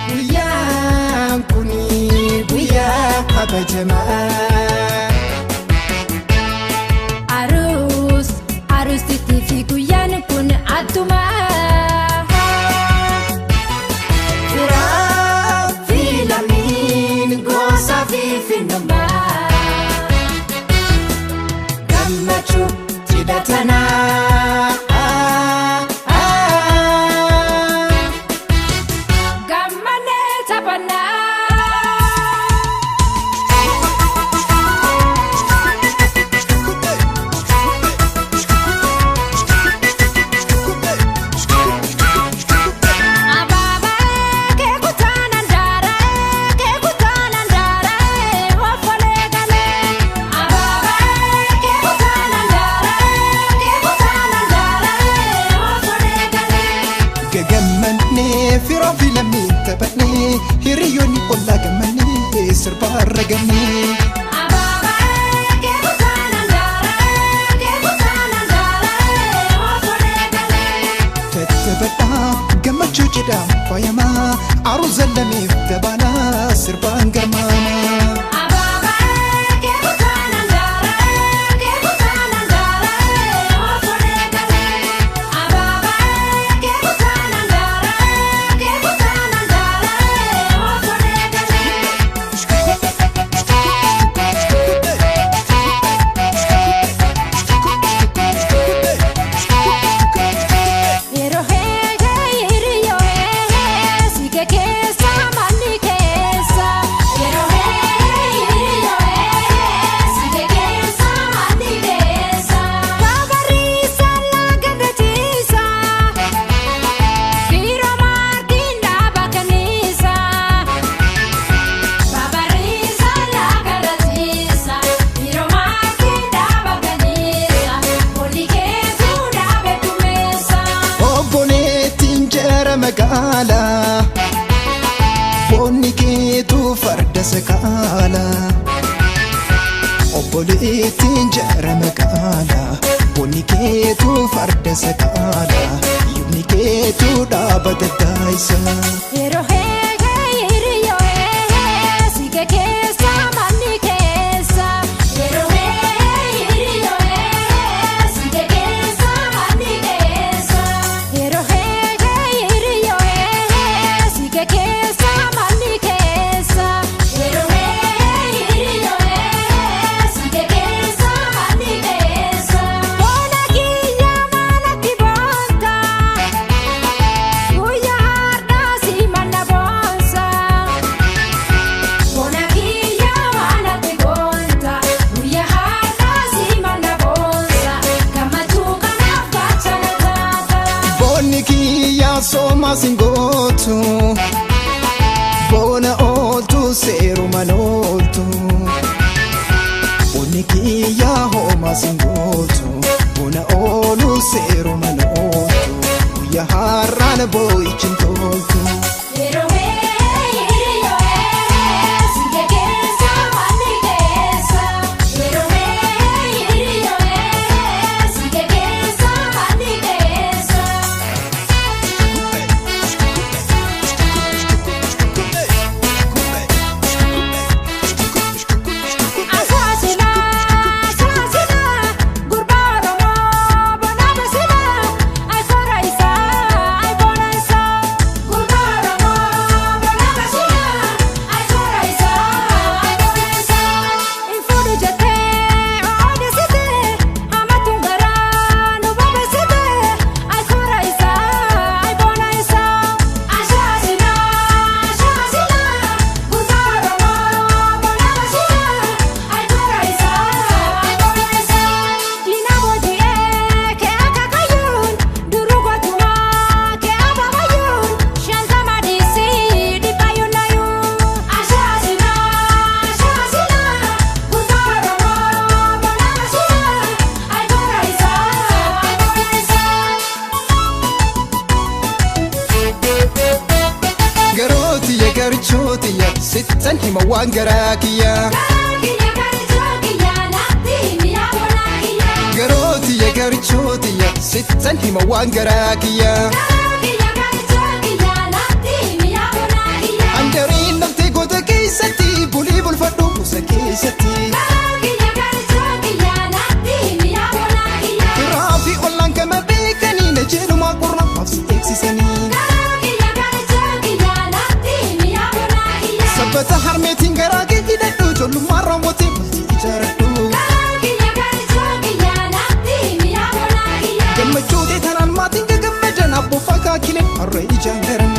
Guyyaan kuni guyyaa kabajamaa. Aruus aruustiitii fi guyyaan kun addumaa. Firaa fi lammiin gosa fi finnummaa. Gammachuu cidha tanaa. Gammanee taphannaa. Abaabaa keekutaan andaara keekutaan andaara ofolee galee. Abaabaa keekutaan andaara keekutaan andaara ofolee galee. Gagammannee firaa fi lammiin taphannee hiriyoonni ollaa gammannee sirbaarra gammee. Abaabaa keekutaan andaara keekutaan andaara ofolee galee. Tattaphadhaa gammachuu cidhaan faayamaa aruuza lameef dabalaa sirbaan garmaamaa. Abaabaa keekutaan andaara keekutaan andaara ofolee galee. Abaabaa keekutaan andaara keekutaan andaara ofolee galee. Yeroo heehee hiriyyoo heehee siike keessa manni keessa. Yeroo heehee hiriyyoo heehee siike keessa manni keessa. Babarriisa laga ciisa fiiroo maartiin dhaaba kanniisa. Babarriisa laga ciisa fiiroo maartiin dhaaba kanniisa olii keetuu dhaabee dumeessa. Obboleettiin jara magaalaa foonni keetuu farda sakaalaa. Obboleettiin jara magaalaa foonni keetuu farda sakaalaa yubni keetuu dhaaba daddaayisa. Yeroo heehee hiriyyoo heehee siike keessa manni keessa. Yeroo heehee hiriyyoo heehee siike keessa manni keessa. Yeroo heehee hiriyyoo heehee siike keessa manni keessa. Yeroo heehee hiriyyoo heehee siike keessa manni keessa. Boona kiyya maalatti boonta? Guyyaa har'aa si manna boonta. Sittan hima waan garaa kiyya. Garootiyya garichootiyya sittan hima waan garaa kiyya. Handariin dhabdee goota keessatti bulii bulfadhu musa keessatti. Firaa fi ollaan kama beekanii na jedhumaa qorra maaf si eegsisanii. Sabbata harmeetiin garaa kee hidhadhu ijoollummaan raawwatee bultii ijaaradhu. Gammachuu ta'e tanaan maatiin gagammadan abboofa kaakileen har'a ijaan garan.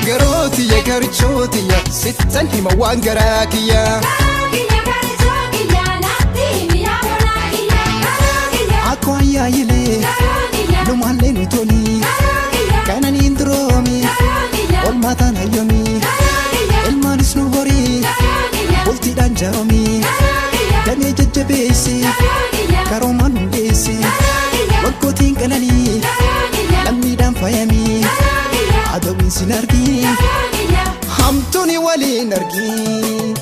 Garootiyya garichootiyya sittan hima waan garaa kiyya. Akkoo ayyaayilee lumaallee nu toli kananiin duroomi olmaataan hayyomi ilmaanis nu horii bultiidhaan jaaromi damee jajjabeessi karoomaan hundeessi waggootiin qananii lammiidhaan faayamii adawiin sin argii hamtuuni waliin argii.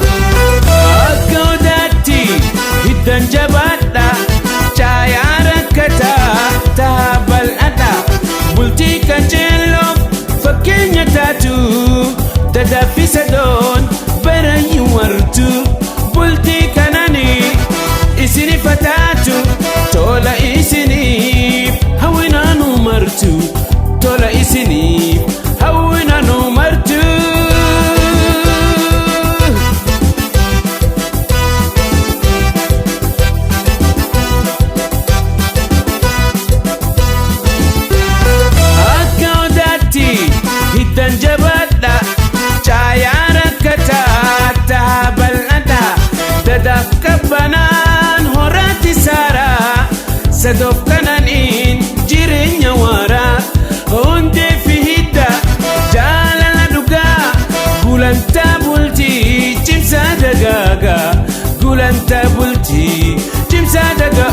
Akka odaatti hiddan jabaadha caayaa rakkataa tahaa bal'aadha bultii qajeeloo fakkeenya taatu dadaffisa doon barayyuu wartu bultii kananii isiniif taatu tola isiniif hawwinaanu martu tola isiniif hawwinaanu martu. Akka odaatti hiddan jabaadha caayaa rakkataa tahaa bal'aadha dadaaf qabbanaan horaatti saaraa sadoof kananiin jireenya waaraa hundee fi hidda jaalala dhugaa gulantaa bultii cimsaa dagaagaa gulantaa bultii cimsaa dagaa.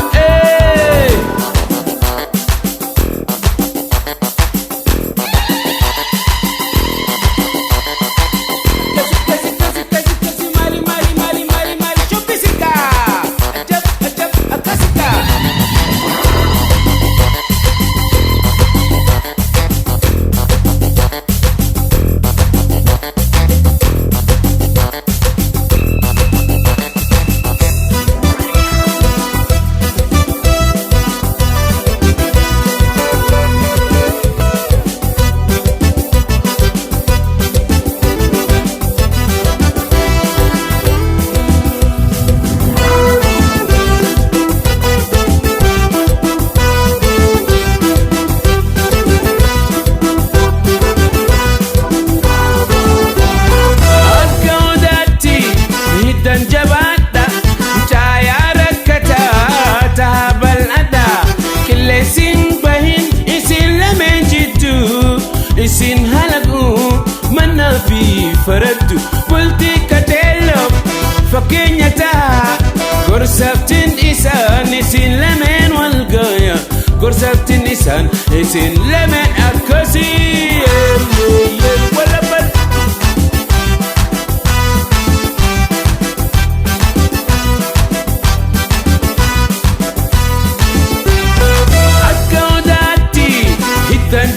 Mali, mali, mali, mali, mali, chupisika. Ajab, ajab, akasika. Akka odaatti hiddan jabaadha caayaa rakkataa tahaa bal'aadha qilleensiin bahin isin lameen jiddu isin halaqu mannaa fi faraddu bultii qajeeloo fakkeenya tahaa gorsaftiin isaan isin lameen wal gaya gorsaftiin isaan isin lameen akkasii. Wala Akka odaatti hiddan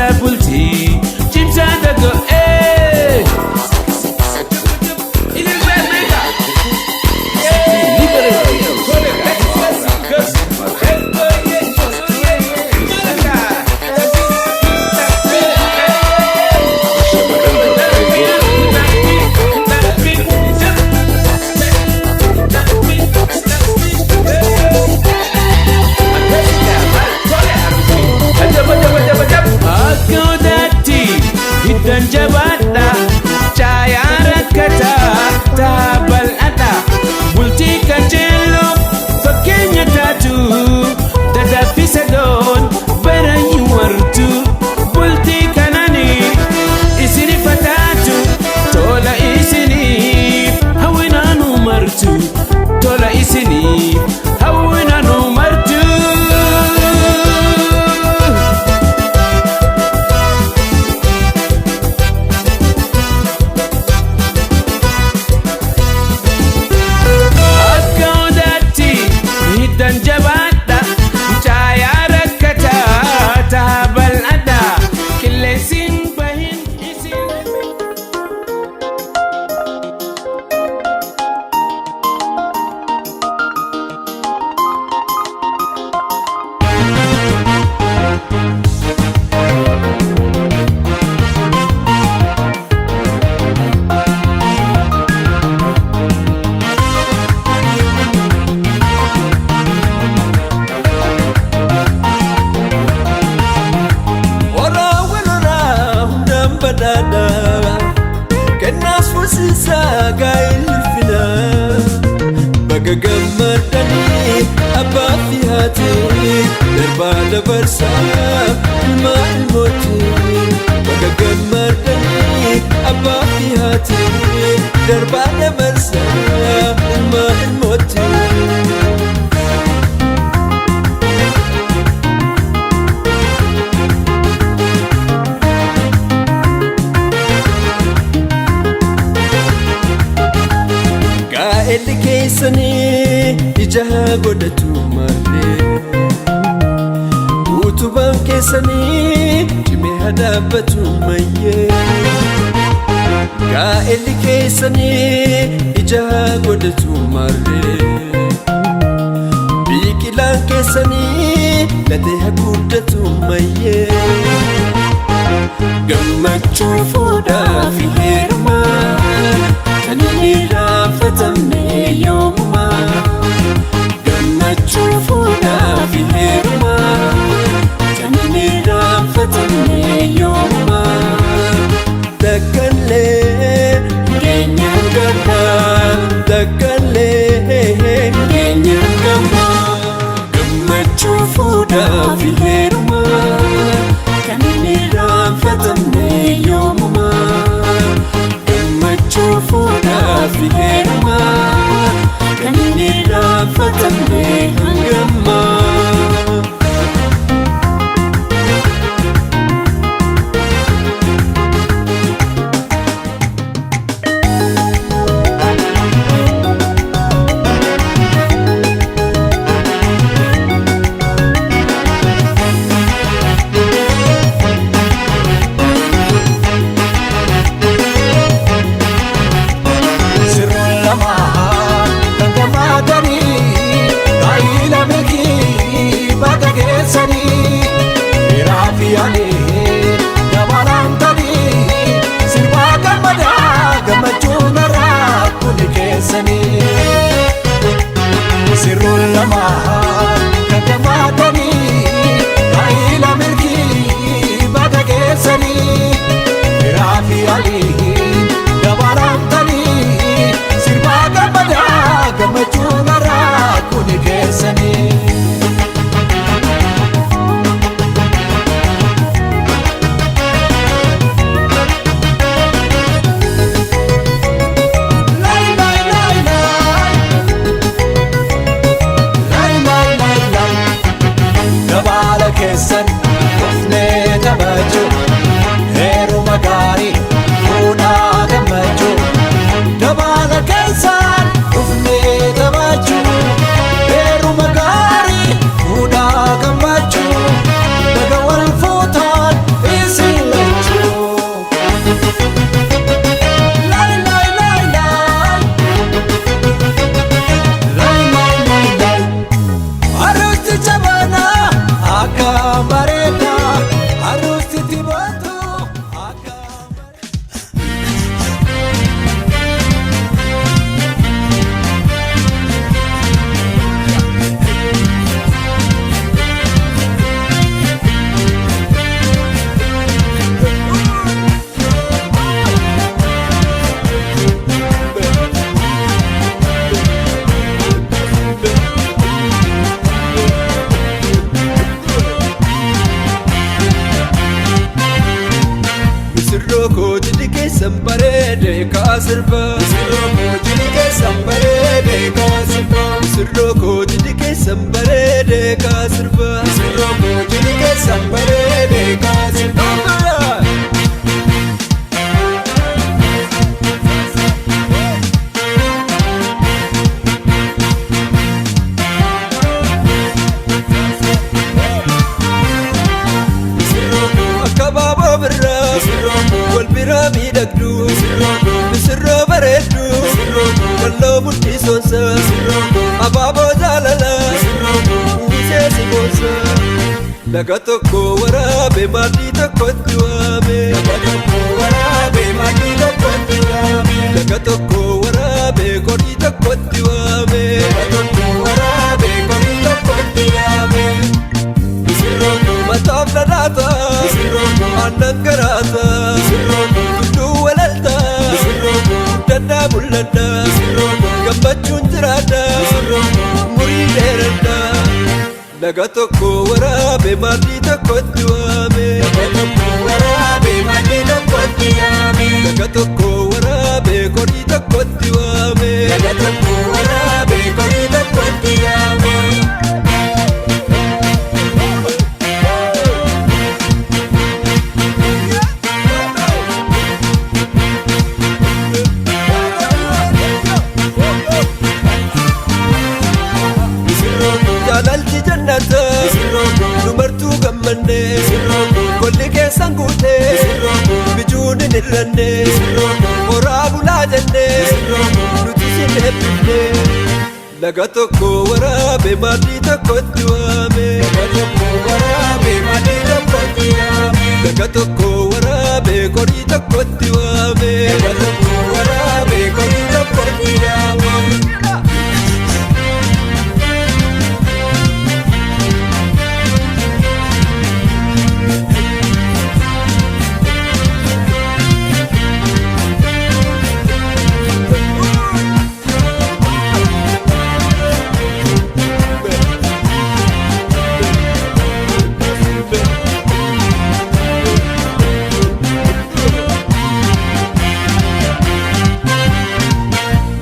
Jabeessaa bultii cimsaa dago'ee. Akka odaatti hiddan jabaadha caayaa rakkataa taa bal'aadha bultii qajeeloo fakkeenya taatu dadaffisa doon baranyi wartu bultii kanani isini fataatu tola isiniif hawwinaanu martu tola isiniif hawwinaanu martu. Akka odaatti hiddan jabaadha caayaa rakkataa taa bal'aadha qilleensiin bahin isin. Horaa waloraa hundaan badhaadhaa kennaas fuusisaa gaa'el ulfina baga gammadanii abbaa fi haati darbaa dabarsaa ilmaa ilmooti baga gammadanii abbaa fi haati darbaa dabarsaa ilmaa ilmooti. Gaa'elli keessanii ija godhatu malee utubaan keessanii cimee haa dhaabbatu mayyee. Gaa'elli keessanii ija godhatu malee biqilaan keessanii latee haa guddatu mayyee. Gammachuu fuudhaa fi heerumaa kan hin irraanfatamne yoomumaa. Gammachuu fuudhaa fi heerumaa kan hin irraanfatamne yoomumaa. Dakkallee keenyaan gammaa dakkallee keenyaan gammaa. Gammachuu fuudhaa fi heerumaa kan hin irraanfatamne yoomumaa. Gammachuu fuudhaa fi heerumaa kan hin irraanfatamne hangammaa. sirba. Misirroo koo jilli keessan bareedee kaa sirba. Misirroo koo jilli keessan bareedee kaa sirba. Misirroo koo jilli keessan bareedee kaa sirba. Akka birraa wal biraa miidhagdu, misirroo bareeddu, walloo mudhii soonsa, abaaboo jaalala uwwisee si boonsa. Laga tokko waraabe maaddii tokkotti waame. Laga tokko waraabe maaddii tokkotti waame. Laga tokko waraabe qorii tokkotti waame. Laga tokko waraabe qorii tokkotti waame. Mataaf dhadhaata, aannan garaata, tulluu walalta, guddadhaa mul'adha, gammachuun jiraadha, umurii dheeradha. Laga tokko waraabe maaddii tokkotti waame. Laga tokko waraabe maaddii tokkotti waame. Laga tokko waraabe qorii tokkotti waame. Laga tokko waraabe qorii tokkotti waame. Jaalalti jannata dubartuu gammanne, golli keessan guute, bijuun hin hir'anne, horaa bulaa jenne, nuti sin eebbifne. Laga tokko waraabe maaddii tokkotti waame. Laga tokko waraabe maaddii tokkotti waame. Laga tokko waraabe qorii tokkotti waame. Laga tokko waraabe qorii tokkotti waame.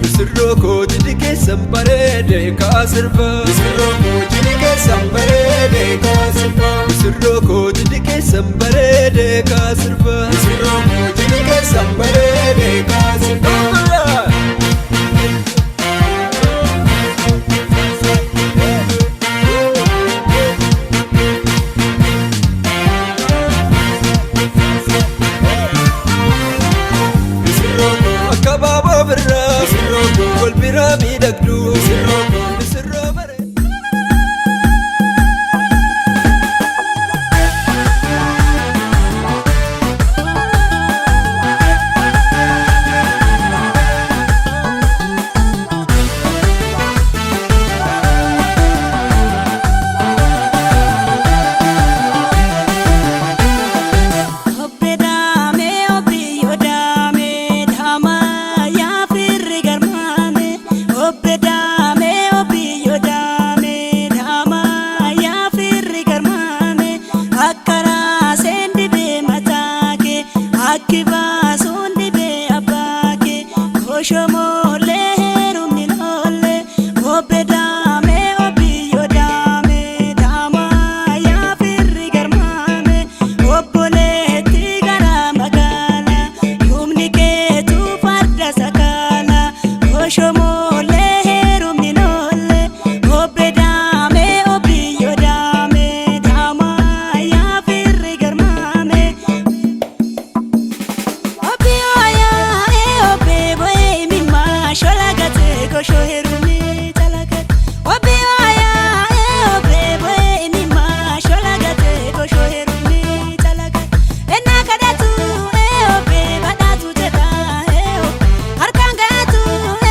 Misirroo koo jilli keessan bareedee kaa sirba. Misirroo koo jilli keessan bareedee kaa sirba. Misirroo koo jilli keessan bareedee kaa sirba. Misirroo koo jilli keessan bareedee kaa sirba. Akka abaaboo birraa wal biraa miidhagdu, misirroo bareedu. Obbe daamee obbiyyoo daamee daamaa yaa firri garmaame. Obbe daamee obbiyyoo daamee daamaa yaa firri garmaame. Akka raaseen dibee mataa kee, akki baasuun dibee abbaa kee. Koshomoolee heerumni loolee. Obbe daamee obbiyyoo daamee daamaa yaa firri garmaame. Obboleetti gara magaala, humni keetu farda sakaala. Koshomoolee heerumni loolee. Obbe daamee obbiyyoo daamee daamaa yaa firri garmaame. Obbi ooyaa ee obbe bo'ee mimmaa shola gatee koshoo heerumni calaqate. Obbi ooyaa ee obbe bo'ee mimmaa shola gatee koshoo heerumni calaqate. Ennaa kadhatu ee obbe badhaatu jedha ee obbe, harkaan ga'atu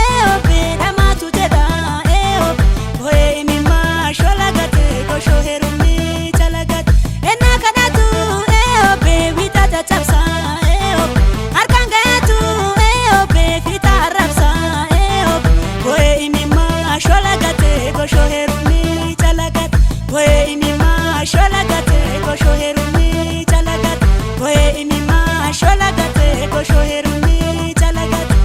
ee obbe dhamaatu jedha ee obbe bo'ee mimmaa shola gatee koshoo heerumni calaqate. Ennaa kadhatu ee obbe wixata cabsa ee obbe, harkaan ga'atu ee obbe fiixaa arrabsa ee obbe bo'ee imimmaa shola gatee koshoo heerumni calaqate. Bo'ee imimmaa shola gatee koshoo heerumni calaqate. Bo'ee imimmaa shola gatee koshoo heerumni calaqate.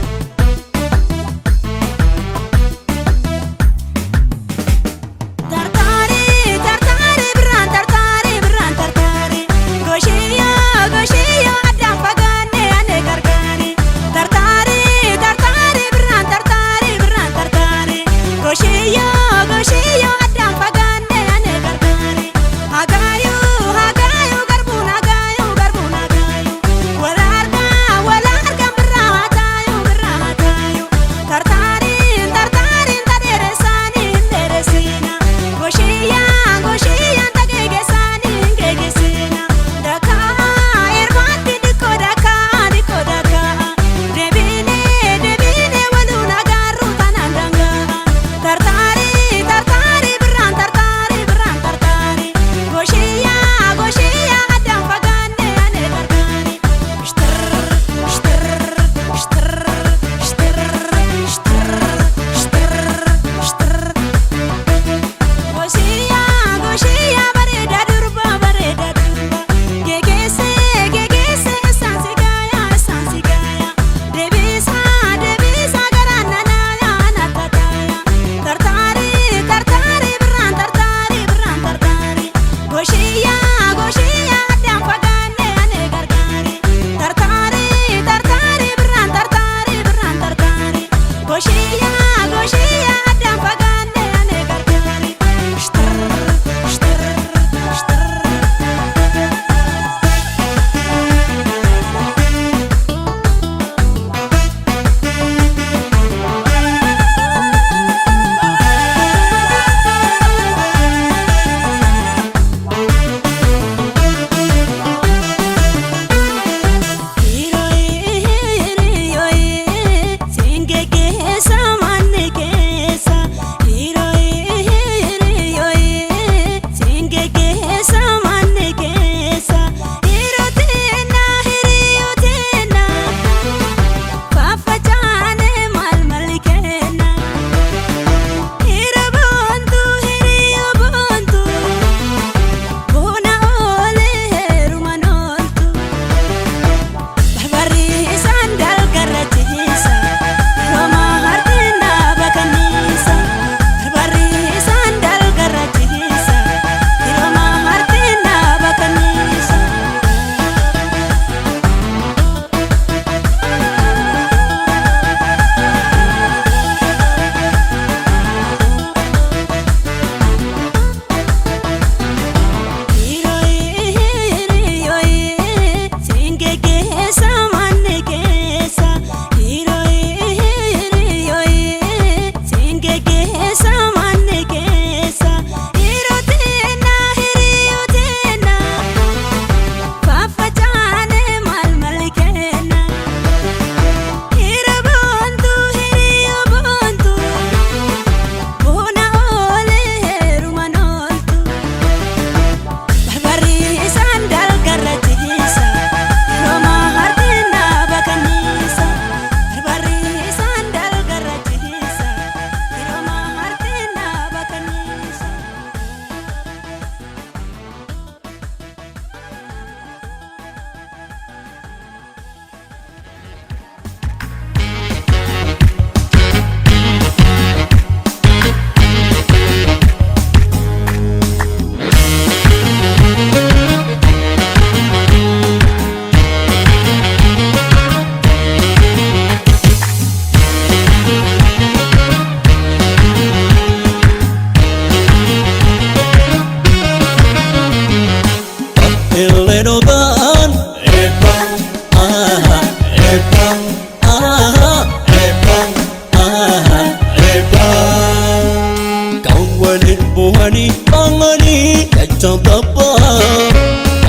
Oolanii ba'anii jechaan babbaa.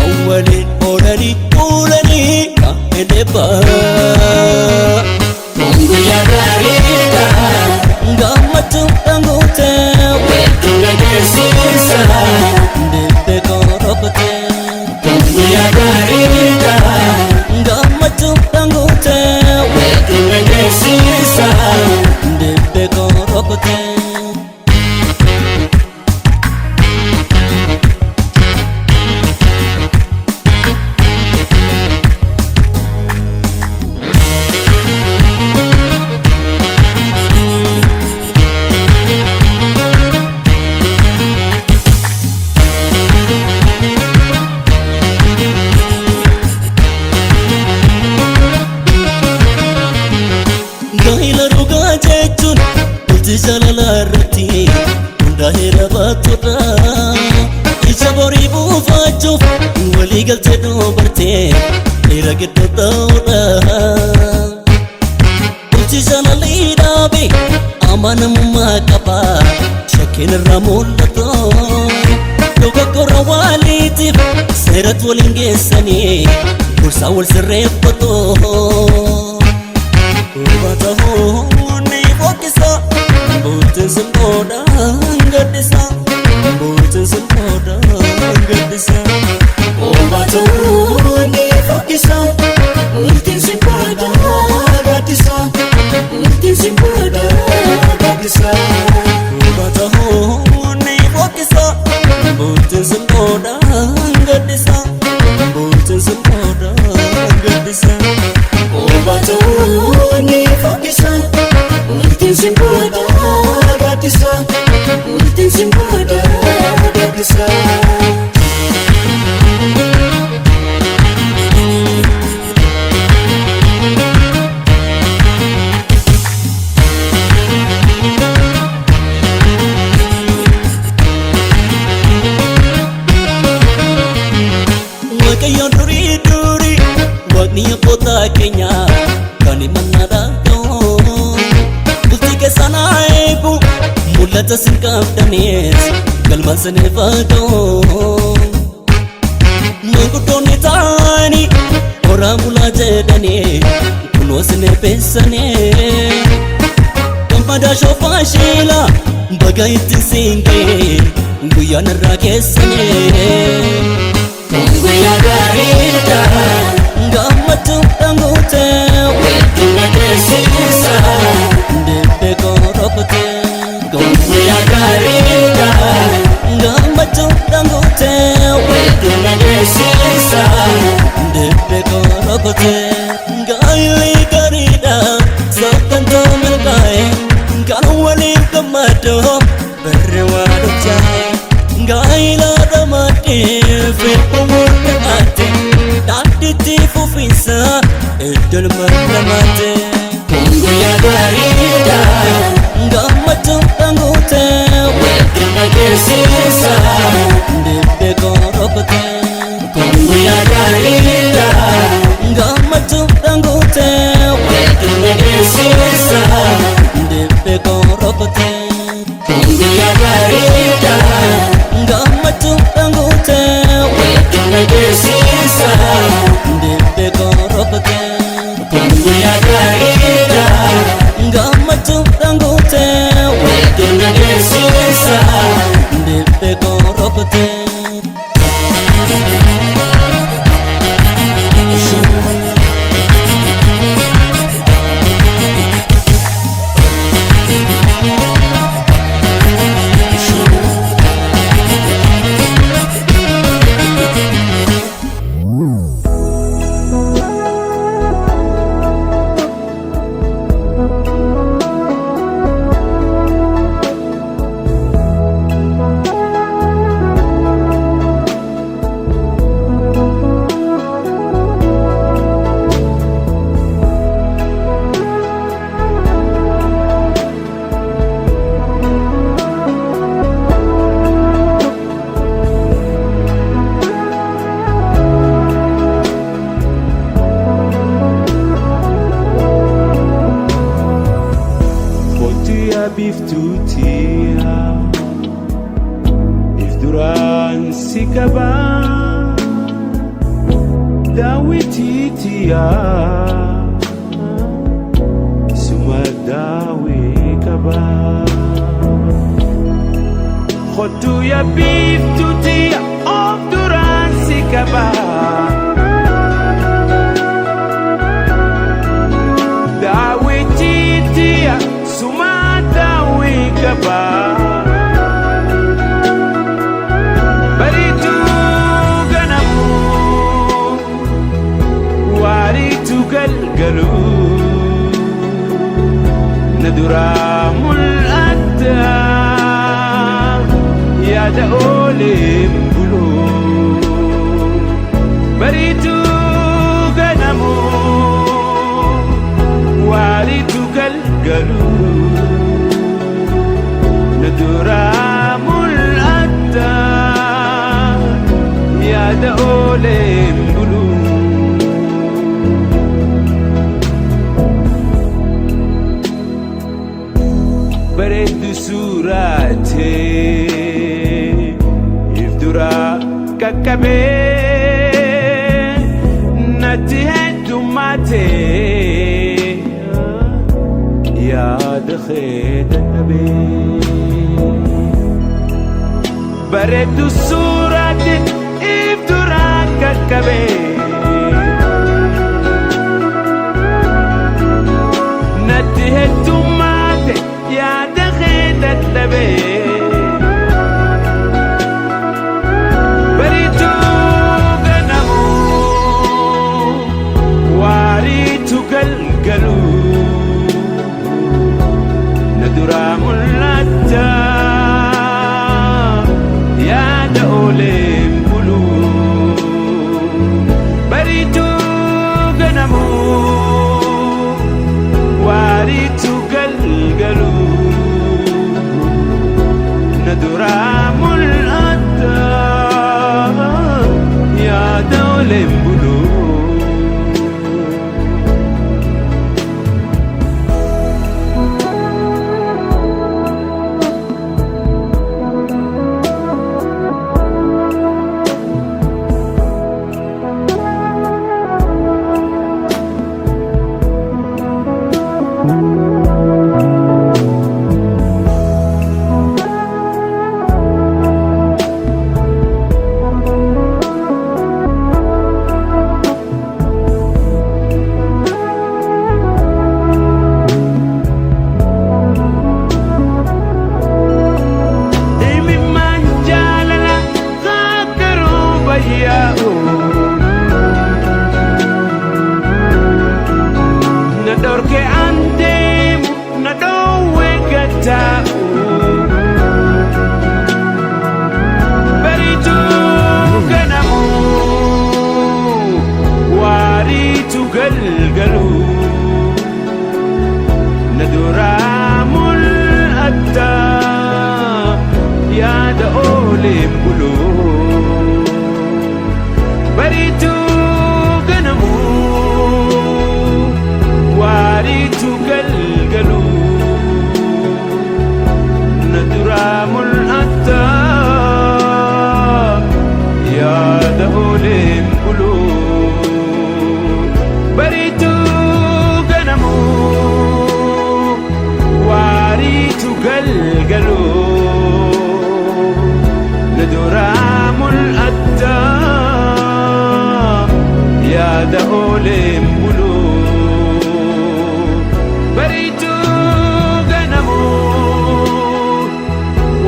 Awwaleen oolanii oolanii kaa'ee baa. Guyyaa gaariidha. Gammachuu dhanguutee weedduu dhageessisa. Deebi'ee korokotee. Guyyaa gaariidha. Gammachuu dhanguutee weedduu dhageessisa. Deebi'ee korokotee. Gaa'ela dhugaa jechuun bultii jaalalaa irratti hundaa'ee dhaabbatudha. Ija borii buufachuuf walii galtee dubartee dhiira gidduu ta'udha. Bultii jaalalii dhaabe amanamummaa qaba shakkiin irraa mul'atu. Dogoggora waaliitiif seeratti waliin geessanii gorsaa wal sirreeffatu. Uffata ni fokkisa, bultiin simboodhaan gaddisa, bultiin simboodhaan gaddisa. Uffata ni fokkisa, bultiin simboodhaan gaddisa, bultiin simboodhaan gaddisa. Uffata ni fokkisa, bultiin simboodhaan gaddisa, bultiin simboodhaan gaddisa. Uffata ni fokkisa, bultiin simboodhaan gaddisa, bultiin simboodhaan gaddisa. Waaqayyoon durii durii waaqni abboota keenya kan himannaadha ga'u. Bultii keessan haa eegu mul'ata sin qabdanis galmaan siniif haa ga'u. Maanguddoonni taa'anii horaa bulaa jedhanii kunoo sin eebbisanii. Gammadaa shoofaa sheela baga ittiin siin ga'e guyyaan irraa keessanii. Guyyaa gaariidha. Gammachuu dhanguutee weedduu dhageessisa. Deebi'ee korokotee. Guyyaa gaariidha. Gammachuu dhanguutee weedduu dhageessisa. Deebi'ee korokotee. Gaa'illi gaariidha. Sagantaa milkaa'e. Kan waliif gammadoo barri waa dhufjaa'e. Gaa'ila dhamaadhee fedha walqaate daandiitti fufiinsa iddoo lamaate. Guyyaa gaariidha. Gammachuu dhanguutee weedduu dhageessisa. Deebi'ee korokotee. Guyyaa gaariidha. Gammachuu dhanguutee weedduu dhageessisa. Deebi'ee korokotee. Guyyaa gaariidha. Gammachuu dhanguutee weedduu dhageessisa. Deebi'ee korokotee. Guyyaa gaariidha. Gammachuu dhanguutee weedduu dhageessisa. Deebi'ee korokotee. qaba daawwitiitiya suma daawii qaba kottu yaa biiftuutiya of duraan si qaba. Daawwitiitiya suma daawii qaba. Bariitu ganamu waariitu galgalu na duraa mul'atta yaada ooleen bulu. Bariitu ganamu waariitu galgalu na duraa mul'atta yaada ooleen bulu. Bareeddu suuraatee if duraa qaqqabee natti heddummaatee yaada kee dadhabee. Bareeddu suuraatee if duraa qaqqabee natti heddummaate yaada kee dadhabee. Bariitu ganamu waariitu galgalu na duraa mul'atta yaada ooleen bulu. Bariitu ganamu waariitu galgalu na duraa mul'atta yaada ooleen bulu. Imimmaan jaalala kakkaruu bayyaa'u na dhorke an deemu na dhoowwe gattaa'u. Bariitu ganamu waariitu galgalu na duraa mul'atta yaada ooleen bulu. Bariitu ganamu waariitu galgalu na duraa mul'atta yaada ooleen bulu. Bariitu ganamu waariitu galgalu na duraa mul'atta yaada ooleen bulu. Bariitu ganamu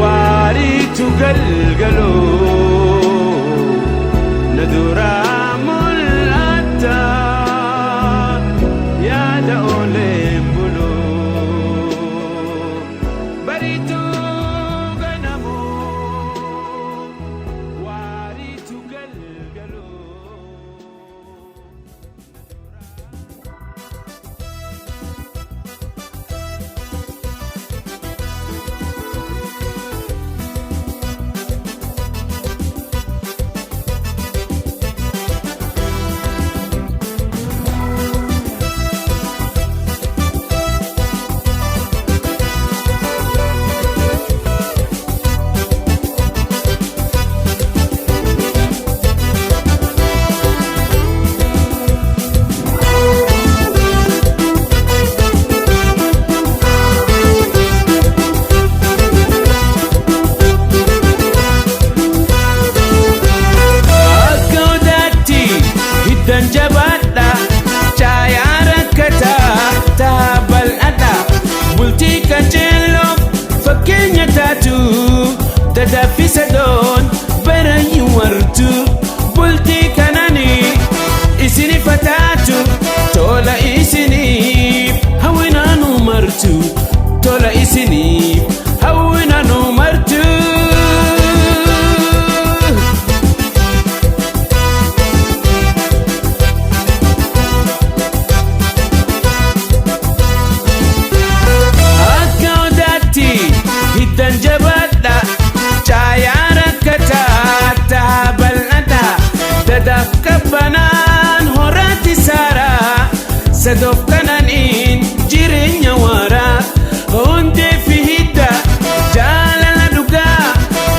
waariitu galgalu na duraa mul'atta yaada ooleen bulu. Bariitu ganamu waariitu galgalu. Dadaafi sadoon barayyuu wartu bultii kananii isiniif taatu tola isiniif hawwinaanu martu tola isiniif hawwinaanu martu. Akka odaatti hiddan jabaadha caayaa rakkataa tahaa bal'adha dadaaf qabbanaan horaatti saaraa sadoof kananiin jireenya waaraa hundee fi hidda jaalala dhugaa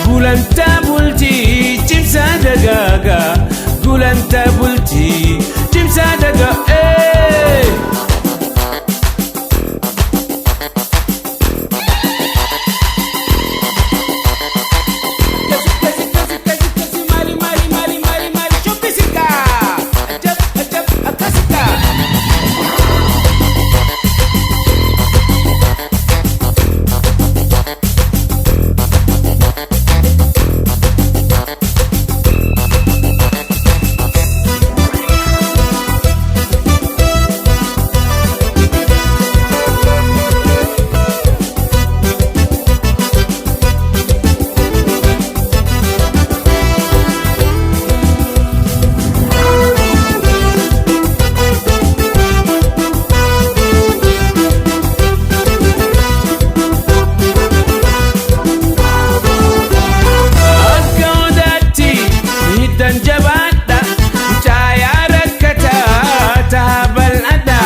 gulantaa bultii cimsaa dagaagaa gulantaa bultii cimsaa dagaa. Mali mali mali mali mali shubbisika ajab ajab akkasika. Akka odaatti hiddan jabaadha caayaa rakkataa tahaa bal'adha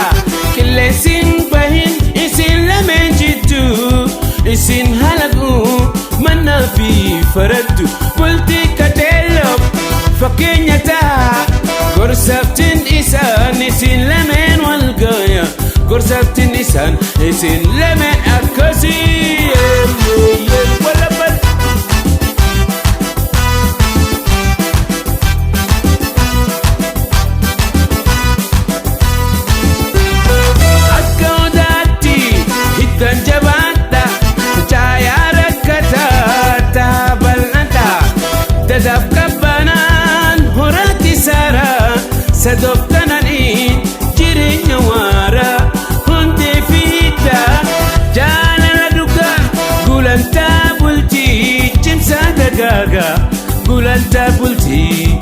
qilleensiin bahin isin lameen jiddu isin halaqu mannaa fi faraddu bultii kateelloof fakkeenya taha gorsaaftiin isaan isin lameen wal gaaya gorsaaftiin isaan isin lameen akkasii wala. Akka odaatti hiddan jabaadha caayaa rakkataa tahaa bal'adha dadaaf qabbanaan horaatti saaraa sadoof kananiin jireenya waaraa hundee fi hidda jaalala dhugaa gulantaa bultii cimsaa dagaagaa gulantaa bultii